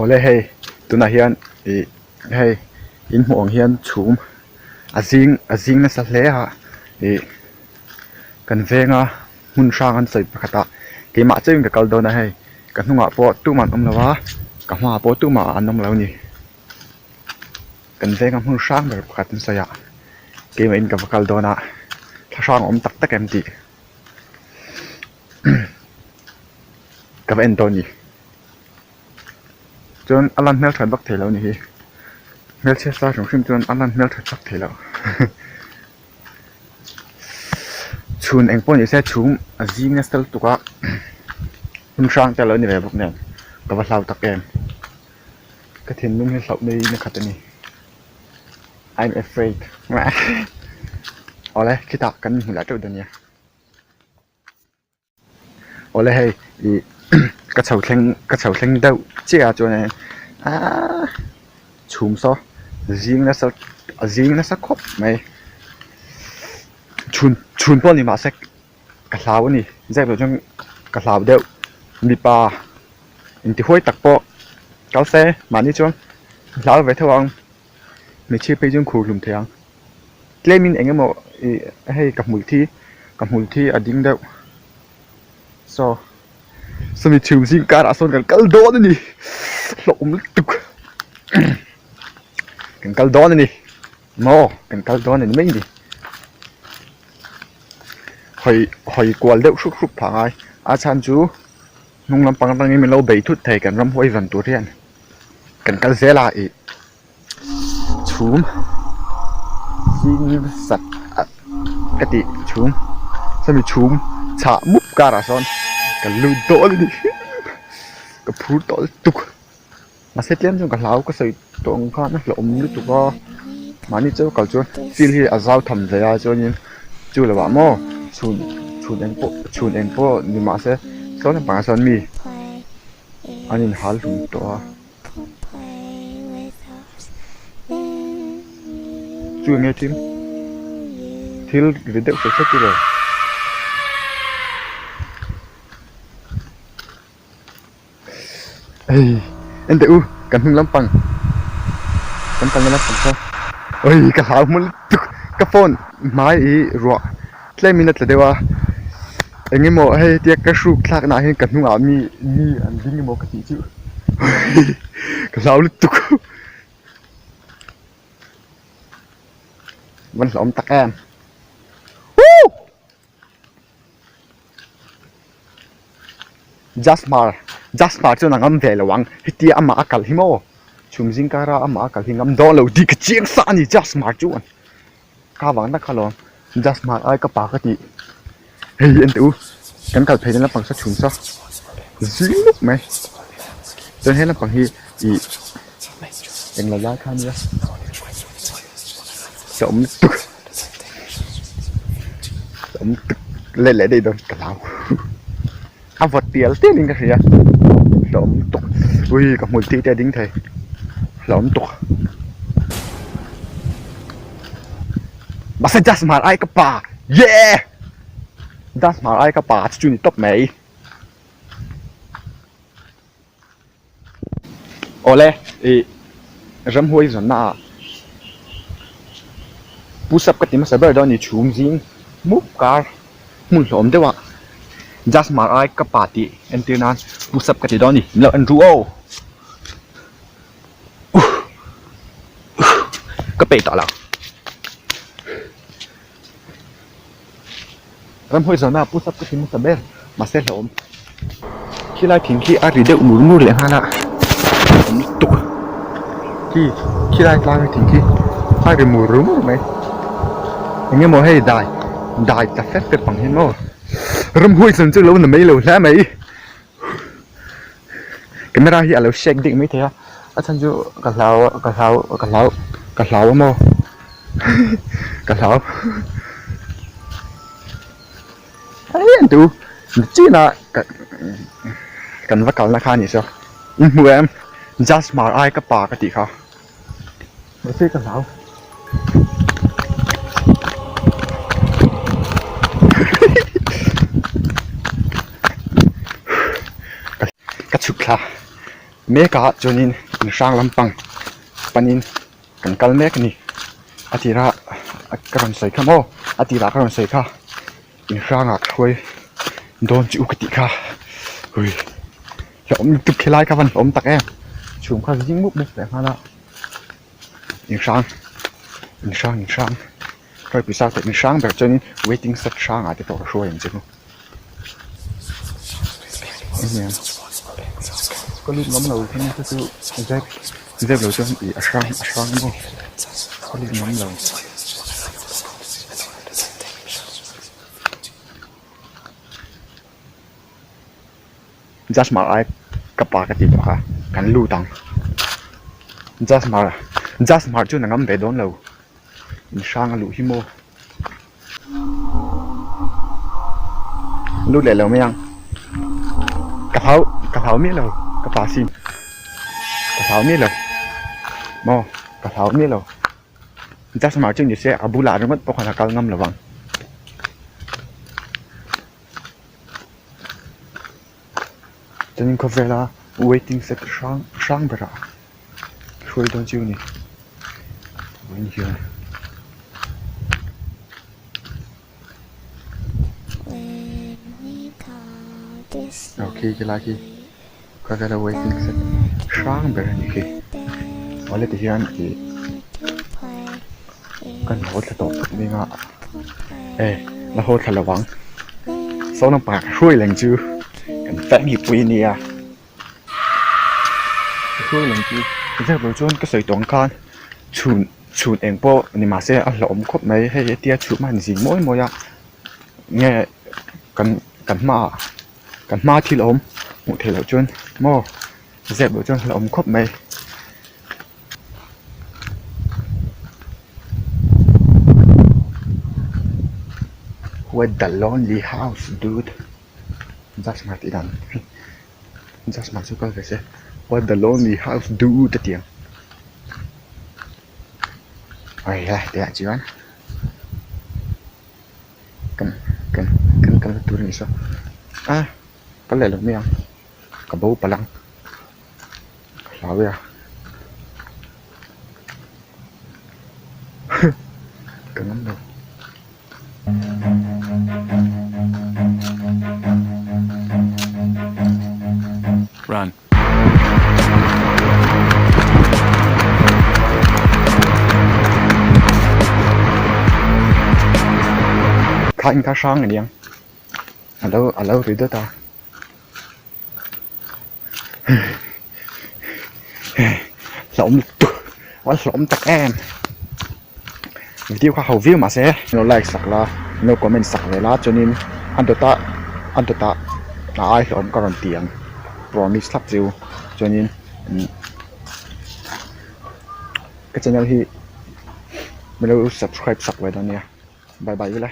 Awle hei tunah hian ih hei in hmuh ang hian chhum a zing a zing nasa hle a ih kan venga hmun hrang an sawi pakhat ah keimah chiahin ka kal dawn a hei ka hnungah pawh tumah an awm lo a ka hmaah pawh tumah an awm lo a ni kan venga hmun hrang ber pakhat an sawi ah keimahin ka va kal dawn a thla hrang a awm tak tak em tih ka va en dawn a ni. Chuan a lan hmel that vak thei lo a ni hi hmelchhia sa hrim hrim chuan a lan hmel that vak thei lo chhun eng pawh ni se chhum a zing nasa lutuk a hmun hrang te a lo ni ve bawk nen ka va hlau tak em ka thinlung hi hlauh na in a khat a ni I am afraid awle khitah kan inhmu leh teuh dawn nia. Awle hei ih ka chho thleng ka chho thleng deuh chiah ah chuan aaa chhum saw zing nasa a zing nasa khawp mai chhun chhun pawh ni mahse ka hlau a ni zep loh chuan ka hlau deuh mipa intihuai tak pawh kal se mahni chuan hlau ve theuh ang hmeichhia phei chuan khur hlum thei ang. Tlemin eng emaw ih hei ka hmul thi ka hmul thi a ding deuh saw sawmi chhum zing karah sawn kan kal dawn a ni hlawhawm lutuk kan kal dawn a ni maw kan kal dawn a ni mai a ni hawi hawi kual deuh hruk hruk phah ngai a chhan chu hnung lampang atangin min lo bei thut thei kan ramhuai zan tur hian kan kal zel a ih. Chhum zing sat ka tih chhum sawmi chhum chhah mup karah sawn ka lut dawn a ni ka phur tawh lutuk mahse tlem chuan ka hlau ka sawi tawh ang khan a hlauhawm lutuk a mahni chauh kal chuan field hi a zau tham ve a chuanin chu lovah maw chhun chhun eng pawh chhun eng pawh ni mahse sawn lampangah sawn mi an inhal hlum tawh a. Chu enge thil thil ri deuh hret hret ilo hei en teh u kan hnung lampang kan kalna lampang saw oi ka hlau hmul lutuk ka phone hmai ih ruah tlem in a tla deuh a eng emaw hei tia ka hruk thlak na ah hian ka hnungah mi mi an ding emaw ka tih chu ka hlau lutuk van hlauhawm tak em woo Jasmar Jasmar chuan a ngam ve lo ang hetia amah a kal hi maw chhum zing kara amah a kal hi ngam dawn lo tih ka chiang sa a ni Jasmar chuan. Ka vang tak kha lawm just hmai ai ka pa ka tih hei en teh u kan kal phei na lampang saw chhum saw zing lup mai chuan he lampang hi ih englo lai kha ania se awm lutuk se awm lutuk let leh daih dawn ka hlau a vawt tial tial in ka hria hlauhawm lutuk ui ka hmul tih te a ding thei hlauhawm lutuk. Mahse just hmar ai ka pa yeah just hmar ai ka pa chu chu ni tawp mai awle ih ramhuai zawnna ah push up ka ti hmasa ber dawn a ni chhum zing mup kar hmun hlawm deuh ah just hmar ai ka pa tih entir nan push up ka ti dawn a ni min lo en ru aw. Ka peih tawh lo. Ramhuai zawhna ah push up ka ti hmasa ber mahse hlauhawm. Khilai thing khi a ri deuh mur mur leh nghal a awm lutuk. Khi khilai tlang thing khi a ri mur mur mai. Eng emaw hei dai dai ta fep fep ang hian maw ramhuai zawng chu lo na mai lo hle mai. Camera hi a lo shake dik mai thei a a chhan chu ka hlau ka hlau ka hlau ka hlau a maw ka hlau hei an tu chin a kan va kalna kha a nih chu in hmu em just hmar ai ka pa ka tih kha. Mahse ka hlau. Ka chhuk thla. mek a chuanin in hrang lampang panin kan kal mek a ni a tirah ka rawn sawi kha maw a tirah ka rawn sawi kha in hrangah ka hruai dawn chu ka tih kha hui hlauhawm lutuk khilai kha van hlauhawm tak em chhum kha zing mup mup leh nghal a in hrang in hrang in hrang hruai pawisa te in hrang ber chuanin waiting shed hrangah te pawh ka hruai ang che u ka lut ngam lo thing te chu zep zep lo chuan ih a hrang a hrang maw ka lut ngam lo. Jasmar ai ka pa ka tih tawh kha kan lut ang Jasmar Jasmar chu na ngam ve dawn lo in hrang a luh hi maw. Lut leh lo mai ang ka hlau ka hlau miah lo ka pa sin ka hlau miah lo maw ka hlau miah lo just mah chu ni se a bulah ringawt pawh khan a kal ngam lo vang. Chuanin khawvela waiting shed hrang hrang berah hruai dawn chu a ni vawiin hian. Aw khi khilai khi khawvela waiting shed hrang ber a ni khi awle tihian ih kan haw thla tawh phawt mai ang a e la haw thla lo ang saw lampangah ka hruai leng chu kan family pui a nia ka hruai leng chu zep lo chuan ka sawi tawh ang khan chhun chhun eng pawh ni mahse a hlauhawm khawp mai hei hetia chhun hman zing mawi mawi a nge kan kan hmaah kan hmaa thil awm hmuh theih loh chuan maw zep loh chuan hlauhawm khawp mai. What the lonely house dude just mar tih dan just mar chu kal ve se what the lonely house dude a ti ang ai he tih ah chuan kan kan kan kalna tur a ni saw a kal leh lo mai ang ka bo palh ang. Ka hlau e a ka ngam lo. Run. Kha in kha hrang a niang alo alo ri dawt a. Hlauhawm lutuk a hlauhawm tak em video kha ho viau mahse lo like sak la lo comment sak ve la chuanin a dawtah a dawtah a ai hlauhawm ka rawn ti ang promise thlap chu chuanin ka channel hi min lo subscribe sak ve dawn nia bye bye ula.